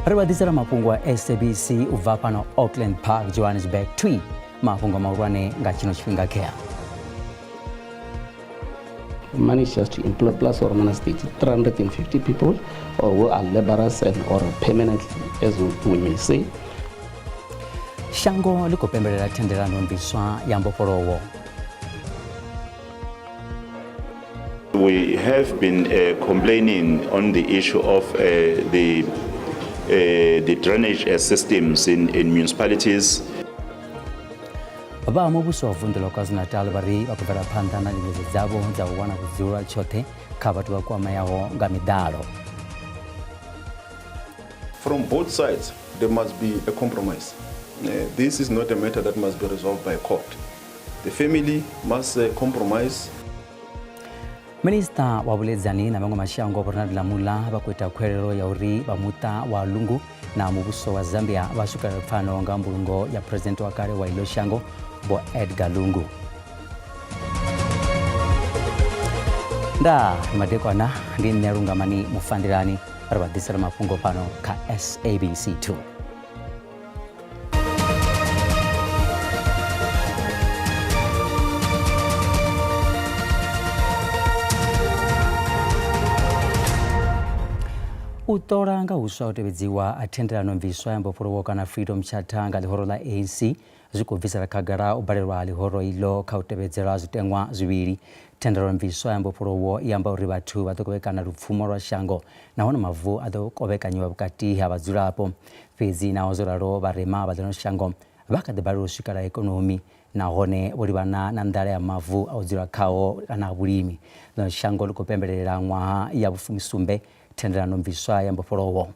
Ri vha ḓisela mafhungo a SABC u bva fhano Auckland Park, Johannesburg twi mafhungo mahulwane nga tshino tshifhinga khea. Managed just to employ plus or minus 350 people or who are laborers and or permanently, as we may say. Shango ḽi khou pembelela thendelano mbiswa ya mbofholowo. We have been complaining on the issue of the drainage systems in municipalities. Vha muvhuso wa vunḓu ḽa KwaZulu-Natal vha ri vha khou bvela phanḓa na ndingedzo dzavho dza u wana vhudzulo ha tshoṱhe kha vhathu vha kwameaho nga miḓalo. From both sides, there must be a compromise. This is not a matter that must be resolved by court. The family must compromise. Minisiṱa wa vhuledzani na maṅwe mashango Vho Ronald Lamola vha khou ita khuwelelo ya uri vha muṱa wa Lungu na muvhuso wa Zambia vha swikelela pfano nga mbulungo ya phresidennde wa kale wa iḽo shango Vho Edgar Lungu. Ndaa ndi madekwana, ndi nṋe Lungamani Mufandelani, ri vha ḓisela mafhungo fhano kha SABC 2. U ṱola nga huswa u tevhedziwa a thendelano mviswa ya mbofholowo kana Freedom Charter nga ḽihoro ḽa ANC zwi khou bvisela khagala u balelwa ha ḽihoro iḽo kha u tevhedzela zwiteṅwa zwivhili. Thendelano mviswa ya mbofholowo i amba uri vhathu vha ḓo kovhekana lupfumo lwa shango nahone mavu a ḓo kovhekanyiwa vhukati ha vhadzulapo. Fhedzi naho zwo ralo, vharema vha ḽino shango vha kha ḓi balelwa u swikela ikonomi nahone vho livhana na nḓala ya mavu a u dzula khao kana a vhulimi. Ḽino shango ḽi khou pembelela ṅwaha ya vhufumisumbe thendelano mviswa ya mbofholowo.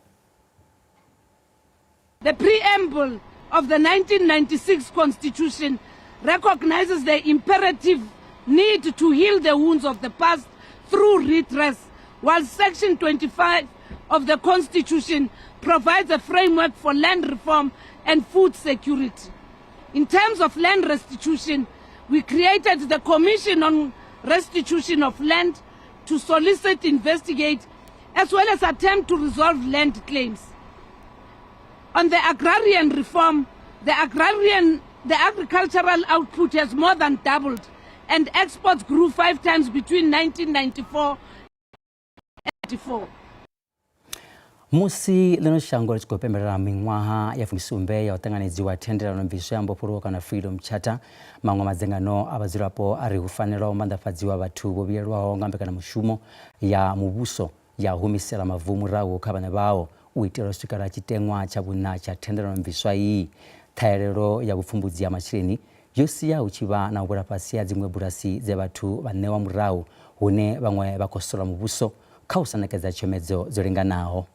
The preamble of the 1996 Constitution recognizes the imperative need to heal the wounds of the past through redress, while Section 25 of the Constitution provides a framework for land reform and food security. In terms of land restitution, we created the Commission on Restitution of Land to solicit, investigate, as well as attempt to resolve land claims. On the agrarian reform, the agricultural output has more than doubled and exports grew 5 times between 1994 and 94. Musi ḽino shango ḽi tshi khou pembelela miṅwaha ya fumisumbe ya u ṱanganedziwa thendelano mviswa ya mbofholowo kana Freedom Charter, maṅwe madzangano a vhadzulapo a ri hu fanela u manḓafhadziwa vhathu vho vhuyelwaho nga mbekanyamushumo ya muvhuso ya humisela mavu murahu kha vhaṋe vhao u itela u swikela tshiteṅwa tsha vhuṋa tsha thendelano mviswa iyi. Ṱhahelelo ya vhupfumbudzi ha masheleni yo sia hu tshi vha na u wela fhasi ha dziṅwe bulasi dze vhathu vha ṋewa murahu hune vhaṅwe vha khou sola muvhuso kha u sa ṋekedza tshomedzo dzo linganaho.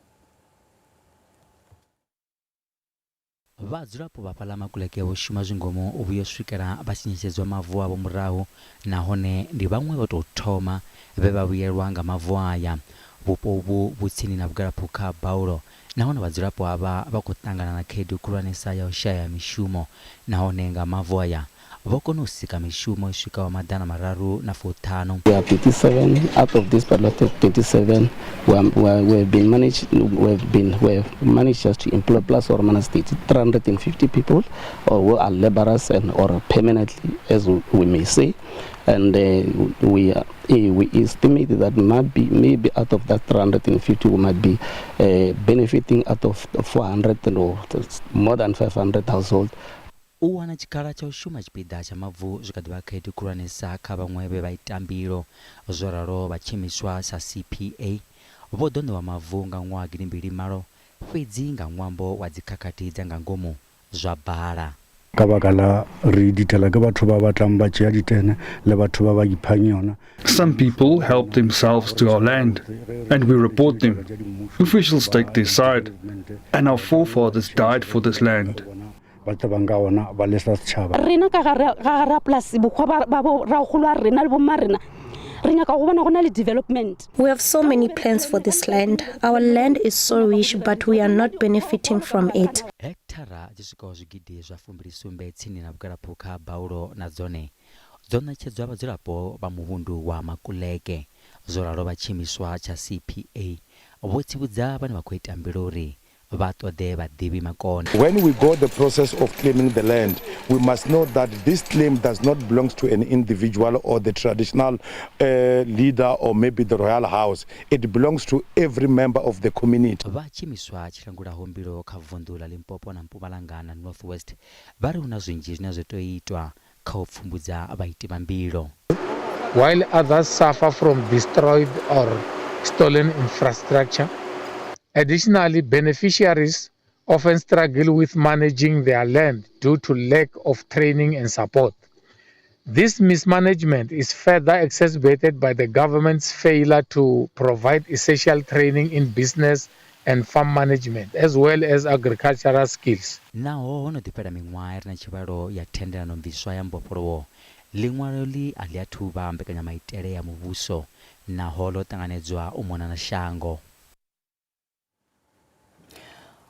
Vhadzulapo vha fhaḽa Makuleke vho shuma zwingomu u vhuya u swikela vha tshi ṋetshedzwa mavu avho murahu nahone ndi vhaṅwe vho tou thoma vhe vha vhuyelwa nga mavu aya. Vhupo uvhu vhu tsini na vhugalaphukha ha Baulo nahone vhadzulapo avha vha khou ṱangana na khaedu khulwanesa ya u shaya mishumo nahone nga mavu aya vho kona u sika mishumo i swikaho 350. We are 37 out of this particular 37 we, are, we, are, we have been managed we have been we have managed just to employ plus or minus 350 people or who are laborers and or permanently, as we may say, and we estimate that might be maybe out of that 350 we might be benefiting out of 400 or more than 500 households. U wana tshikhala tsha u shuma tshipiḓa tsha mavu zwi kha ḓi vha khaedu khulwanesa kha vhaṅwe vhe vha ita mbilo. Zwo ralo vha tshiimiswa sa CPA vho ḓo ṋewa mavu nga ṅwaha gidimbili malo fhedzi nga ṅwambo wa dzikhakhathi dza nga ngomu zwa bala. Ka baka la re dithela ke batho ba ba tlang ba tšea ditene le batho ba ba iphang yona. Some people help themselves to our land, and we report them. Officials take their side, and our forefathers died for this land. Ba tsebang ka ona ba lesa setšhaba. Rena ka gare ga rapolasi bokgwa ba ba bo ragolo a rena le bomma rena re nyaka go bona go na le development. We have so many plans for this land. Our land is so rich, but we are not benefiting from it. Hekithara dzi swikaho zwigidi zwa 27 tsini na vhugalaphukha ha Baulo na dzone dzo ṋetshedzwa vhadzulapo vha muvhundu wa Makuleke. Zwo ralo vha tshiimiswa tsha CPA vho tsivhudza vhane vha khou ita mbilo uri vha ṱoḓe vhaḓivhi makone. When we go the process of claiming the land, we must know that this claim does not belong to an individual or the traditional leader or maybe the royal house. It belongs to every member of the community. Vha tshiimiswa tshi langulaho mbilo kha vunḓu ḽa Limpopo na Mpumalanga na North West vha ri hu na zwinzhi zwine zwa tea u itwa kha u pfumbudza vhaiti vha mbilo. While others suffer from destroyed or stolen infrastructure. Additionally, beneficiaries often struggle with managing their land due to lack of training and support. This mismanagement is further exacerbated by the government's failure to provide essential training in business and farm management as well as agricultural skills. Naho ho no ḓi fhela miṅwaha i re na tshivhalo ya thendelano-mviswa ya mbofholowo, ḽiṅwalo iḽi a ḽi athu vha mbekanyamaitele ya muvhuso naho ḽo ṱanganedzwa u mona na shango.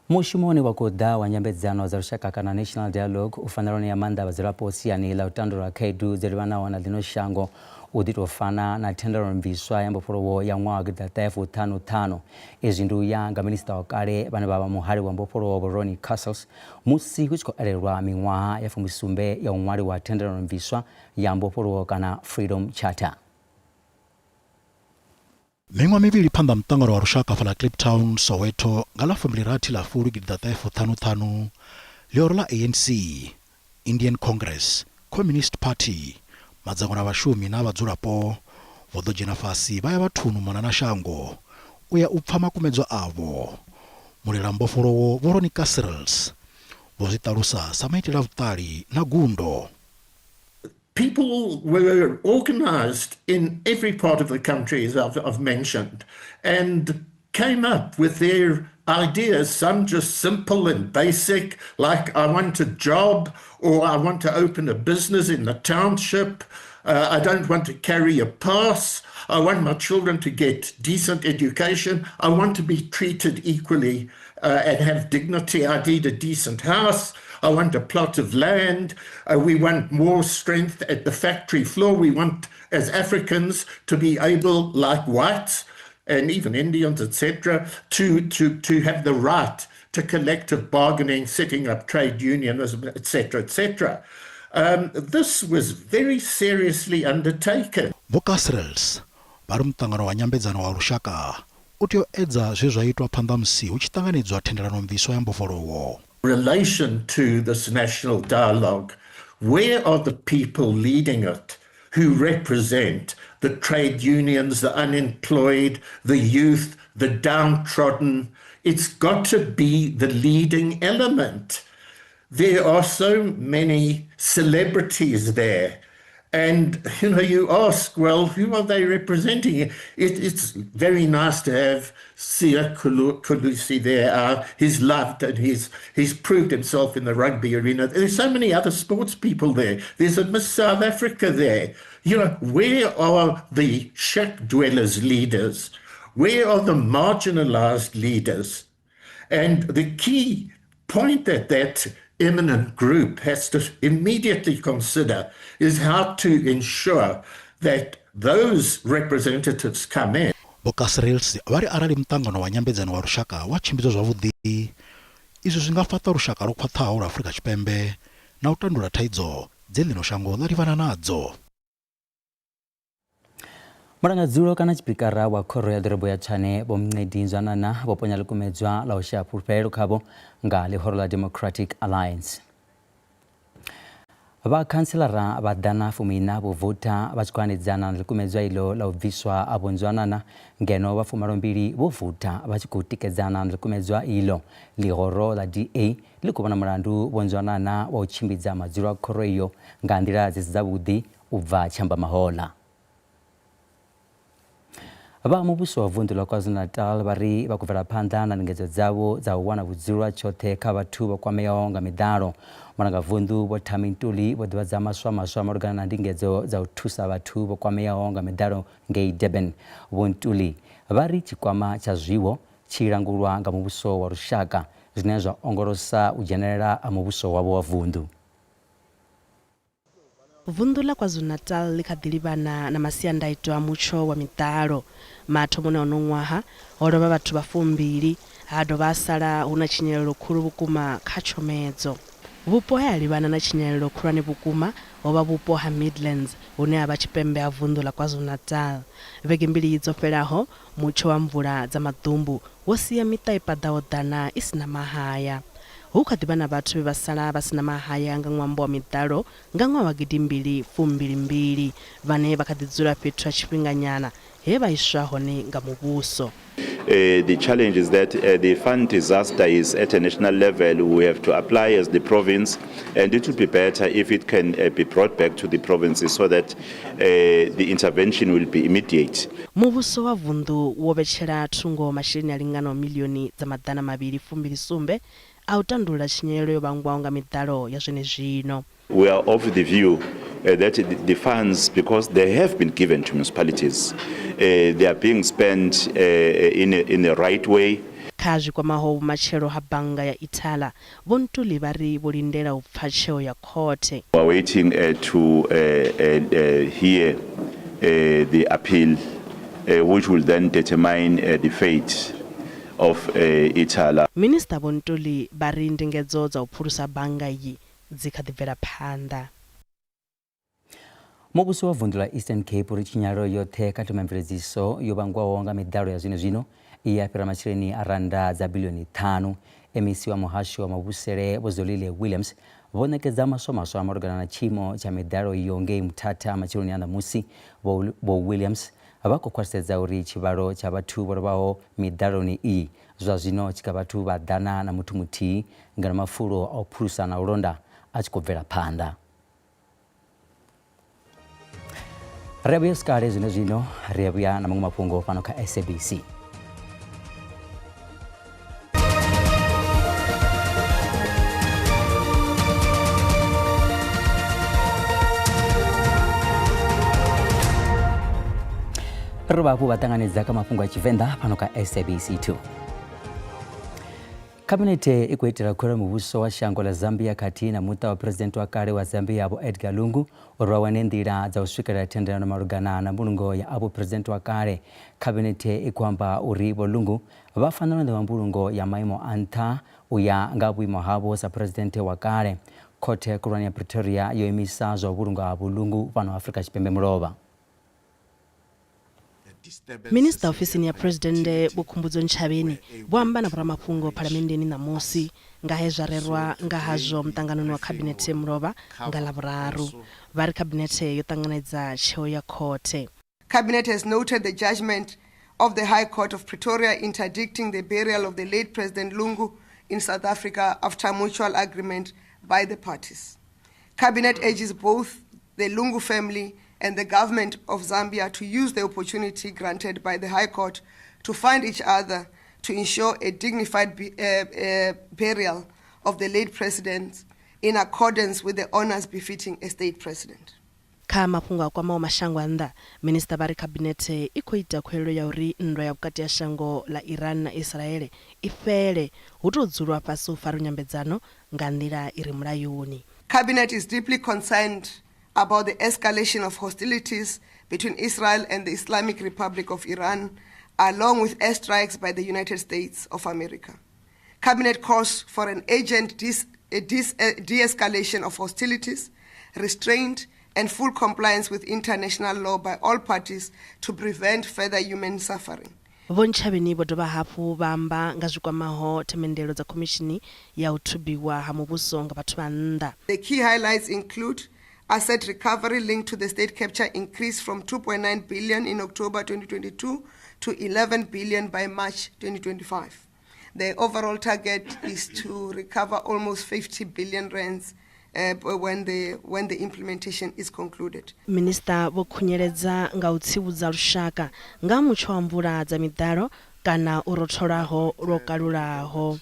Mushumo une wa khou ḓa wa nyambedzano dza lushaka kana National Dialogue u fanela u ṋea maanḓa vhadzulapo siani ḽa u tandulula khaedu dzo livhanaho na ḽino shango u ḓi tou fana na thendelano-mviswa ya mbofholowo ya ṅwaha wa gidiḓaṱahe fuṱhanu ṱhanu. Izwi ndi u ya nga minisiṱa wa kale vhane vha vha muhali wa mbofholowo Vho Ronnie Kasrils musi hu tshi khou elelwa miṅwaha ya fumisumbe ya u ṅwaliwa thendelano-mviswa ya mbofholowo kana Freedom Charter. Miṅwaha mivhili phanḓa ha muṱangano wa lushaka fhaḽa Kliptown, Soweto nga ḽa 26 ḽa Fulwi 1955, ḽihoro ḽa ANC, Indian Congress, Communist Party, madzangano a vhashumi na a vhadzulapo vho ḓo dzhena fhasi vha ya vhathuni u mona na shango u ya u pfa makumedzwa avho. Mulwelambofholowo Vho Ronnie Kasrils vho zwi ṱalusa sa maitele a vhuṱali na gundo. People were organized in every part of the country, as I've mentioned, and came up with their ideas, some just simple and basic, like I want a job or I want to open a business in the township. I don't want to carry a pass. I want my children to get decent education. I want to be treated equally and have dignity. I need a decent house. I want a plot of land. We want more strength at the factory floor. We want, as Africans, to be able, like whites and even Indians, etc., to have the right to collective bargaining, setting up trade unionism, etc., etc. This was very seriously undertaken. Vho Kasrils vha ri muṱangano wa nyambedzano wa lushaka u tea u edza zwe zwa itwa phanḓa musi hu tshi ṱanganedzwa thendelanomviswa ya mbofholowo. Relation to this national dialogue, where are the people leading it who represent the trade unions, the unemployed, the youth, the downtrodden? It's got to be the leading element. There are so many celebrities there. And, you ask, well, who are they representing? It's very nice to have Siya Kolisi there. He's loved and he's proved himself in the rugby arena. There's so many other sports people there. There's a Miss South Africa there. Where are the shack dwellers leaders? Where are the marginalized leaders? And the key point that eminent group has to immediately consider is how to ensure that those representatives come in. Vho Kasrils vha ri arali muṱangano wa nyambedzano wa lushaka wa tshimbidzwa zwavhuḓi, izwi zwi nga fhaṱa lushaka lwo khwaṱhaho lwa Afrika Tshipembe na u tandulula thaidzo dze ḽino shango ḽa livhana nadzo. Mulangadzulo kana tshipikara wa khoro ya ḓorobo ya Tshwane Vho Mncedi Nzwanana vho ponya ḽikumedzwa ḽa u shaya fhulufhelo khavho nga ḽihoro ḽa Democratic Alliance. Vha khantselara vha ḓana fumiiṋa vho vouta vha tshi khou hanedzana na ḽikumedzwa iḽo ḽa u bviswa a Vho Nzwanana, ngeno vha fumalombili vho vouta vha tshi khou tikedzana na ḽikumedzwa iḽo. Ḽihoro ḽa DA ḽi khou vhona mulandu Vho Nzwanana wa u tshimbidza madzulo a khoro iyo nga nḓila dzi si dzavhuḓi u bva Tshiambamahoḽa. Vha muvhuso wa vunḓu ḽa KwaZulu-Natal vha ri vha khou bvela phanḓa na ndingedzo dzavho dza u wana vhudzulo ha tshoṱhe kha vhathu vha kwameaho nga miḓalo. Mulangavunḓu Vho Thami Ntuli vho ḓivhadza maswa maswa malugana na ndingedzo dza u thusa vhathu vho kwameaho nga miḓalo ngei Durban. Vho Ntuli vha ri tshikwama tsha zwiwo tshi langulwa nga muvhuso wa lushaka, zwine zwa ongolosa u dzhenelela ha muvhuso wavho wa vunḓu. Vunḓu ḽa KwaZulu-Natal ḽi kha ḓi livhana na masiandaitwa a mutsho wa miḓalo. Mathomoni a uno ṅwaha, ho lovha vhathu vha fumbili, Ha dovha ha sala hu na tshinyalelo khulu vhukuma kha tshomedzo. Vhupo he ha livhana na tshinyalelo khulwane vhukuma ho vha vhupo ha Midlands hune ha vha tshipembe ha vunḓu ḽa KwaZulu-Natal. Vhege mbili dzo fhelaho, mutsho wa mvula dza maḓumbu wo sia miṱa i paḓaho ḓana i si na mahaya. Hu kha ḓi vha na vhathu vhe vha sala vha si na mahaya nga ṅwambo wa miḓalo nga ṅwaha wa gidimbili fumbili mbili, vhane vha kha ḓi dzula fhethu ha tshifhinganyana he vha iswa hone nga muvhuso. The challenge is that the fund disaster is at a national level. We have to apply as the province, and it would be better if it can be brought back to the provinces so that the intervention will be immediate. Muvhuso wa vunḓu wo vhetshela thungo masheleni a linganaho miḽioni dza maḓana mavhili fumbili sumbe a u tandulula tshinyalelo yo vhangwaho nga miḓalo ya zwenezwino. We are of the view that the funds, because they have been given to municipalities, they are being spent in the right way. Kha zwi kwamaho vhumatshelo ha bannga ya Ithala, Vho Ntuli vha ri vho lindela u pfa tsheo ya khothe. We are waiting to hear the appeal, which will then determine the fate of Ithala. Minisiṱa Vho Ntuli vha ri ndingedzo dza u phulusa bannga iyi dzi kha ḓi bvela phanḓa. Muvhuso wa vunḓu ḽa Eastern Cape uri tshinyalelo yoṱhe kha themamveledziso yo vhangwaho nga miḓalo ya zwenezwino i ya fhira masheleni a rannda dza biḽioni ṱhanu. MEC wa muhasho wa mavhusele Vho Zolile Williams vho ṋekedza maswa maswa malugana na tshiimo tsha miḓalo iyo ngei Mthatha matsheloni a ṋamusi. Vho Williams vha khou khwaṱhisedza uri tshivhalo tsha vhathu vho lovhaho miḓaloni iyi Zwa zwino tshi kha vhathu vha ḓana na muthu muthihi ngeno mafulo a u phulusa na u londa a tshi khou bvela phanḓa. Ri a vhuya sikale zwino zwino ri a vhuya na maṅwe mafhungo fhano kha SABC. Ri vha hafhu vha ṱanganedza kha mafhungo a Tshivenḓa fhano kha SABC 2. Khabinethe i khou itela khuwelelo muvhuso wa shango ḽa Zambia khathihi na muṱa wa phresidennde wa kale wa Zambia Vho Edgar Lungu uri vha wane nḓila dza u swikelela thendelano malugana na mbulungo ya avho phresidennde wa kale. Khabinethe i khou amba uri Vho Lungu vha fanela u ṋewa mbulungo ya maimo a nṱha u ya nga vhuimo havho sa phresidennde wa kale. Khothe Khulwane ya Pretoria yo imisa zwa u vhulunga ha Vho Lungu fhano Afrika Tshipembe mulovha. Minisiṱa ofisini ya Phresidennde Vho Khumbudzo Ntshavheni vho amba na vhoramafhungo Phalamenndeni ṋamusi nga he zwa rerwa nga hazwo muṱanganoni wa Khabinethe mulovha nga Ḽavhuraru. Vha ri Khabinethe yo ṱanganedza tsheo ya khothe. Cabinet has noted the judgment of the High Court of Pretoria interdicting the burial of the late President Lungu in South Africa after mutual agreement by the parties. Cabinet urges both the Lungu family and the government of Zambia to use the opportunity granted by the High Court to find each other to ensure a dignified burial of the late president in accordance with the honors befitting a state president. Kha mafhungo a kwamaho mashango a nnḓa, Minisiṱa vha ri Khabinethe i khou ita khuwelelo ya uri nndwa ya vhukati ha shango ḽa Iran na Israele i fhele, hu tou dzulwa fhasi hu farwe nyambedzano nga nḓila i re mulayoni. Cabinet is deeply concerned about the escalation of hostilities between Israel and the Islamic Republic of Iran, along with airstrikes by the United States of America. Cabinet calls for an urgent de-escalation of hostilities, restraint and full compliance with international law by all parties to prevent further human suffering. Vho Ntshavheni vho dovha hafhu vha amba nga zwi kwamaho themendelo dza Khomishini ya u Thubiwa ha Muvhuso nga vhathu vha nnḓa. The key highlights include asset recovery linked to the state capture increased from 2.9 billion in October 2022 to 11 billion by March 2025. The overall target is to recover almost 50 billion rands when the, when the implementation is concluded. Minisiṱa vho khunyeledza nga u tsivhudza lushaka nga ha mutsho wa mvula dza miḓalo kana u rotholaho lwo kalulaho.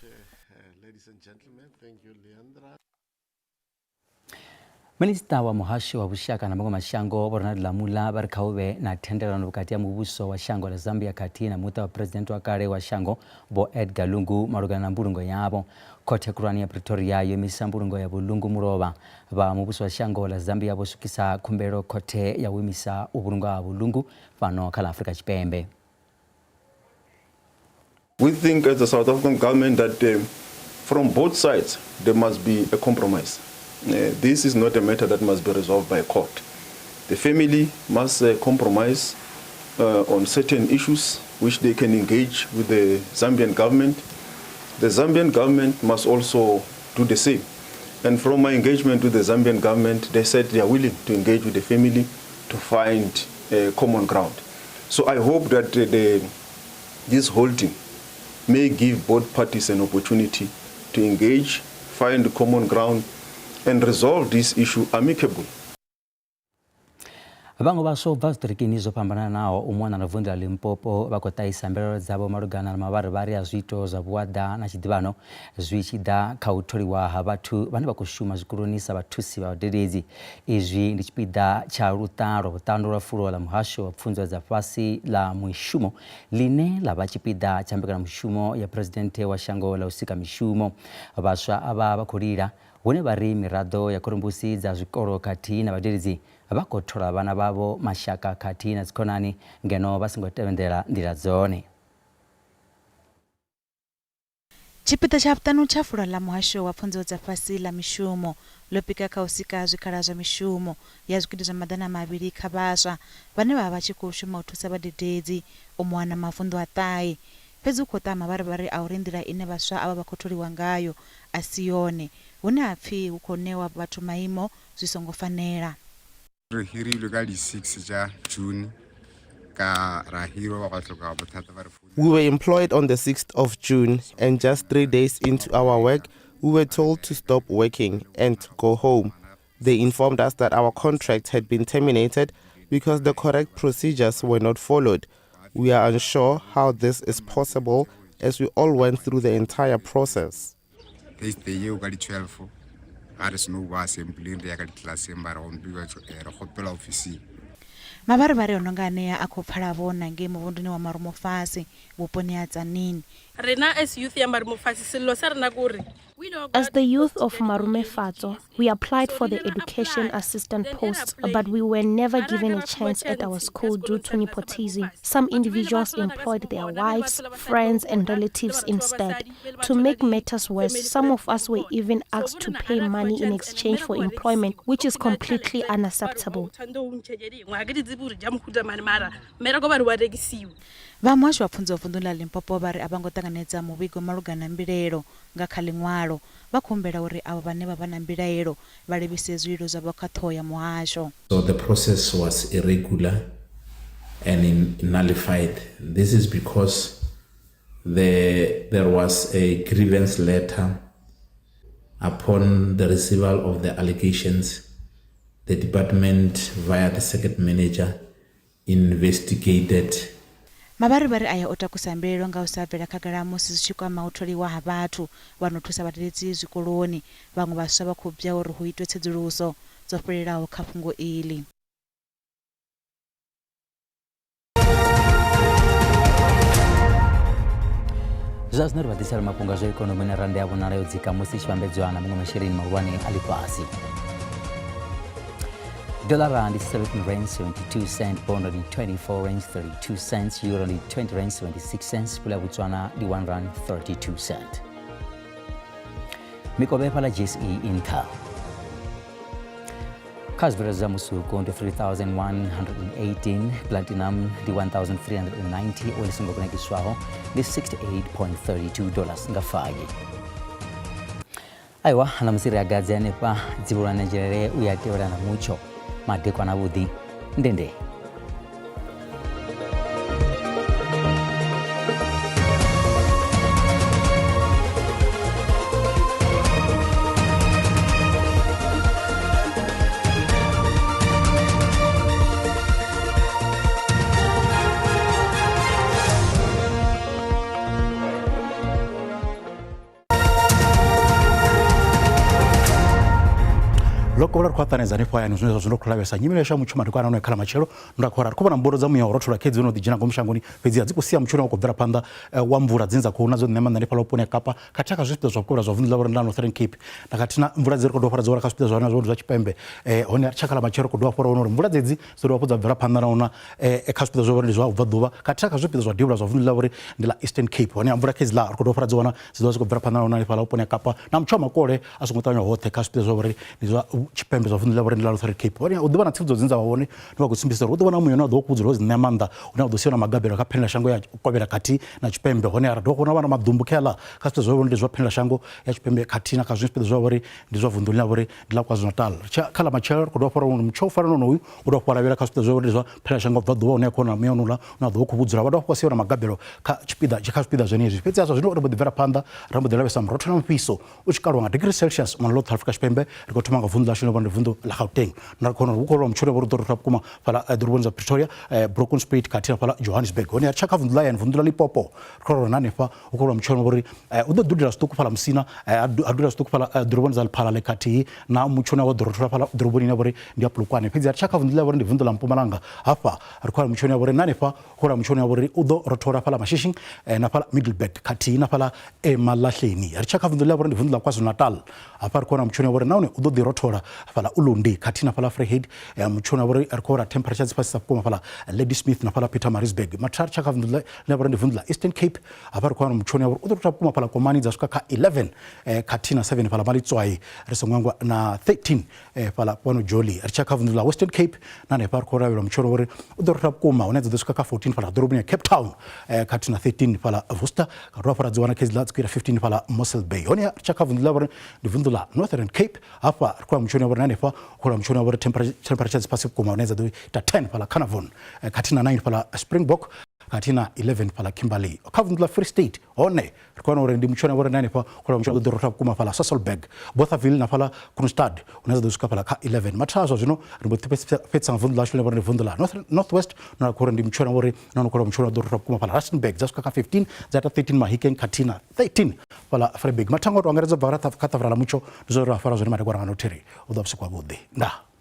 Minisiṱa wa muhasho wa vhushaka na maṅwe mashango Vho Ronald Lamola vha ri kha hu vhe na thendelano vhukati ha muvhuso wa shango ḽa Zambia khathihi na muṱa wa phresidennde wa kale wa shango Vho Edgar Lungu malugana na mbulungo yavho. Khothe khulwane ya Pretoria yo imisa mbulungo ya Vho Lungu mulovha. Vha muvhuso wa shango ḽa Zambia vho swikisa khumbelo khothe ya u imisa u vhulungwa ha Vho Lungu fhano kha ḽa Afrika Tshipembe. We think as the South African government that from both sides there must be a compromise. This is not a matter that must be resolved by court. The family must compromise on certain issues which they can engage with the Zambian government. The Zambian government must also do the same. And from my engagement with the Zambian government, they said they are willing to engage with the family to find common ground. So I hope that this holding may give both parties an opportunity to engage, find common ground, and resolve this issue amicably. Vhaṅwe vhaswa u bva zwiṱirikini zwo fhambananaho u mona na vunḓu ḽa Limpopo vha khou ṱahisa mbilaelo dzavho malugana na mavharivhari a zwiito zwa vhuaḓa na tshiḓivhano zwi tshi ḓa kha u tholiwa ha vhathu vhane vha khou shuma zwikoloni sa vhathusi vha vhadededzi. Izwi ndi tshipiḓa tsha luṱa lwa vhuṱanu lwa fulo ḽa muhasho wa pfunzo dza fhasi ḽa mishumo ḽine ḽa vha tshipiḓa tsha mbekanyamushumo ya Phresidennde wa shango ḽa u sika mishumo. Vhaswa avha vha khou lila hune vha ri miraḓo ya khorombusi dza zwikolo khathihi na vhadededzi vha khou thola vhana vhavho, mashaka khathihi na dzikhonani ngeno vha songo tevhedzela nḓila dzone. Tshipiḓa tsha vhuṱanu tsha fulo ḽa muhasho wa pfunzo dza fhasi ḽa mishumo ḽo pika kha u sika zwikhala zwa mishumo ya zwigidi zwa 200 kha vhaswa vhane vha vha vha tshi khou shuma u thusa vhadededzi u mona na mavunḓu a ṱahe. Fhedzi hu khou ṱaha mavharivhari a uri nḓila ine vhaswa avha vha khou tholiwa ngayo a si yone, hune ha pfi hu khou ṋewa vhathu maimo zwi songo fanela. Re hirilwe ka di-6 tša June ka ra hirwa ba hloka bothata ba re We were employed on the 6th of June, and just 3 days into our work, we were told to stop working and go home. They informed us that our contract had been terminated because the correct procedures were not followed. We are unsure how this is possible as we all went through the entire process. Thursday eo ka di-12 ga re seno ba assembling re ya ka ditlelaseng ba re gompiwa re kgopela ofising. Mavharivhari o no nga anea a khou pfala vho na ngei muvhunduni wa Marumofasi vhuponi ha Tzaneen. Rena as youth ya Marumofasi sello sa rena ke gore As the youth of Marumefatso, we applied for the education assistant posts, but we were never given a chance at our school due to nepotism. Some individuals employed their wives, friends, and relatives instead. To make matters worse, some of us were even asked to pay money in exchange for employment, which is completely unacceptable. Vha muhasho wa pfunzo vunḓuni ḽa Limpopo vha ri a vho ngo ṱanganedza muvhigo malugana na mbilaelo nga kha ḽiṅwalo. Vha khou humbela uri avho vhane vha vha na mbilaelo vha livhise zwililo zwavho kha ṱhoho ya muhasho. So the process was irregular and nullified. This is because there was a grievance letter. Upon the receival of the allegations, the department via the circuit manager investigated. Mavharivhari aya o takusa mbilaelo nga u sa bvela khagala musi zwi tshi kwama u tholiwa ha vhathu vha no thusa vhadededzi zwikoloni. Vhaṅwe vhaswa vha khou bya uri hu itwe tsedzuluso dzo fhelelaho kha fhungo iḽi. Zwa zwino ri vha ḓisela mafhungo a zwa ikonomi na rannda ya vhonala yo dzika musi i tshi vhambedzwa na maṅwe masheleni mahulwane a ḽifhasi. Dollar ndi 17 rand 72 cent, bond ndi 24 rand 32 cents, euro ndi 20 rand 76 cents, pula ya Botswana ndi 1 rand 32 cent. Mikovhe fhaḽa JSE i nṱha. Kha zwibveledzwa zwa musuku ndi 3118, platinum ndi 1390, oil songo kunakiswaho ndi 68.32 dollars nga fagi. Aiwa, ṋamusi ri a gadze hanefha dzivhulwane nzhelele u ya tevhela na mutsho madekwana avhuḓi ndende. Ḽo Vhukovhela ri khou a ṱanedza hanefho hayani zwine zwa zwino khou lavhelesa nyimele yashu ya mutsho madekwana ano kha ḽa matshelo nda khou ra ri khou vhona mbuelo dza muya wa rothola khedzi no ḓi dzhena ngomu shangoni fhedzi dzi khou sia mutsho une wa khou bvela phanḓa eh, wa mvula dzine dza khou na dzo ṋea maanḓa hanefhaḽa vhuponi ha Kapa khathihi kha zwipiḓa zwa vhukovhela zwa vunḓu ḽa vhorine ḽa Northern Cape na khathihi na mvula dzi ri khou dovha dza wela kha zwipiḓa zwa hone zwa tshipembe eh, hone tsha kha ḽa matshelo ri khou dovha hafhu ra wana uri mvula dzedzi dzi dovha hafhu dza bvela phanḓa na una eh, kha zwipiḓa zwa vhori ndi zwa ubvaḓuvha khathihi kha zwipiḓa zwa devhula zwa vunḓu ḽa vhori ndi ḽa Eastern Cape hone mvula khedzi ḽa ri khou dovha hafhu ra dzi wana dzi ḓovha dzi khou bvela phanḓa na una hanefhaḽa vhuponi ha Kapa na mutsho wa makole a songo ṱavhanya hoṱhe kha zwipiḓa zwa vhori ndi zwa tshipembe zwa vunḓu ḽa vhori ndi ḽa Northern Cape hone u ḓivha na tsivhudzo dzine dza vha hone ndi vha khou sumbedzisa uri hu ḓo vha na muya une wa ḓo vha khou dzula wo dzi ṋea maanḓa une wa ḓo sia na magabelo kha phendelashango ya kovhela khathihi na tshipembe hone ra dovha vha na maḓumbu kha ḽa kha zwipiḓa zwa vhori ndi zwa phendelashango ya tshipembe khathihi na kha zwiṅwe zwipiḓa zwa vhori ndi zwa vunḓu ḽine ḽa vhori ndi ḽa KwaZulu-Natal kha ḽa matshelo ri khou dovha hafhu ra mutsho u fana na honoyu u dovha hafhu wa lavhelela kha zwipiḓa zwa vhori ndi zwa phendelashango bva ḓuvha hune ya khou na muya honouḽa une wa ḓo vha u khou vhudzula vha dovha hafhu vha sia na magabelo kha tshipiḓa kha zwipiḓa zwenezwi fhedzi zwa zwino ri mbo ḓi bvela phanḓa ra mbo ḓi lavhelesa murotho na mufhiso u tshi kalwa nga degree celsius mona ḽoṱhe Afrika Tshipembe ri khou thoma nga vunḓu ḽashu ḽine ndi vunḓu ḽa Gauteng na ri khou hu khou lwa mutshelo vho ri ḓo rothola vhukuma fhaḽa eh, ḓoroboni dza Pretoria eh, Broken-Spruit khathihi na fhaḽa Johannesburg hone ri tsha kha vunḓu ḽa hayani vunḓu ḽa Limpopo ri khou lwa na hanefha hu khou lwa mutshelo vho ri eh, u ḓo dudela zwiṱuku fhaḽa Musina ha dudela zwiṱuku fhaḽa ḓoroboni dza Lephalale khathihi na mutshelo wa ḓo rothola fhaḽa ḓoroboni ine ya vha uri ndi ya Polokwane fhedzi ri tsha kha vunḓu ḽa vha uri ndi vunḓu ḽa Mpumalanga hafha ri khou lwa mutshelo ya vha uri na hanefha Hola mutshoni wa uri u ḓo rothola fhaḽa Mashishing eh, na fhaḽa Middelburg khathihi na fhaḽa Emalahleni. Ri tsha kha vunḓu ḽa vhori ndi vunḓu ḽa KwaZulu-Natal. Hafha ri khou wana mutshoni wa vhori nahone u ḓo ḓi rothola fhaḽa Ulundi khathihi na fhaḽa Vryheid. Eh, mutshoni wa vhori ri khou wana temperature dzi fhasisa vhukuma fhaḽa Ladysmith na fhaḽa Pietermaritzburg. Mathara ri tsha kha vunḓu ḽa vhori ndi vunḓu ḽa Eastern Cape. Hafha ri khou wana mutshoni wa vhori u ḓo rothola vhukuma fhaḽa Komani dza swika kha 11 eh, khathihi na 7 fhaḽa Malitswai ri songo hangwa na 13 eh, fhaḽa fhano Joli ri tsha kha vunḓu ḽa Western Cape na hanefha ri khou lavhelwa mutshelo uri u ḓo rotha vhukuma hune dza ḓo swika kha 14 fhaḽa ḓoroboni ya Cape Town eh, khathihi na 13 fhaḽa Worcester ka dovha hafhu ra dzi wana khedzi ḽa dzi khou ita 15 fhaḽa Mossel Bay hone ri tsha kha vunḓu ḽa vhori ndi vunḓu ḽa Northern Cape hafha ri khou ya mutshelo wa vhori na hanefha khou ya mutshelo wa vhori temperature dzi fhasi vhukuma hune dza ḓo ita 10 fhaḽa Carnarvon eh, khathihi na 9 fhaḽa Springbok khathihi na 11 fhaḽa Kimberley kha vunḓu ḽa Free State hone ri khou wana uri ndi mutshona vho renda hanefha khou mutshona ḓo rotha vhukuma fhaḽa Sasolburg Bothaville na fhaḽa Kroonstad hune dza ḓo swika fhaḽa kha 11 matha zwa zwino ri mbo fhedzisa nga vunḓu ḽashu ḽine vho ri ndi vunḓu ḽa North West na khou uri ndi mutshona vho ri na no khou mutshona ḓo rotha vhukuma fhaḽa Rustenburg dza swika kha 15 dza ita 13 Mahikeng khathihi na 13 fhaḽa Vryburg mathango to angaredza bva kha ṱhavhura ḽa mutsho ndi zwo ri afara zwone madekwana nga nothiri u ḓo vhusiku havhuḓi ndaa.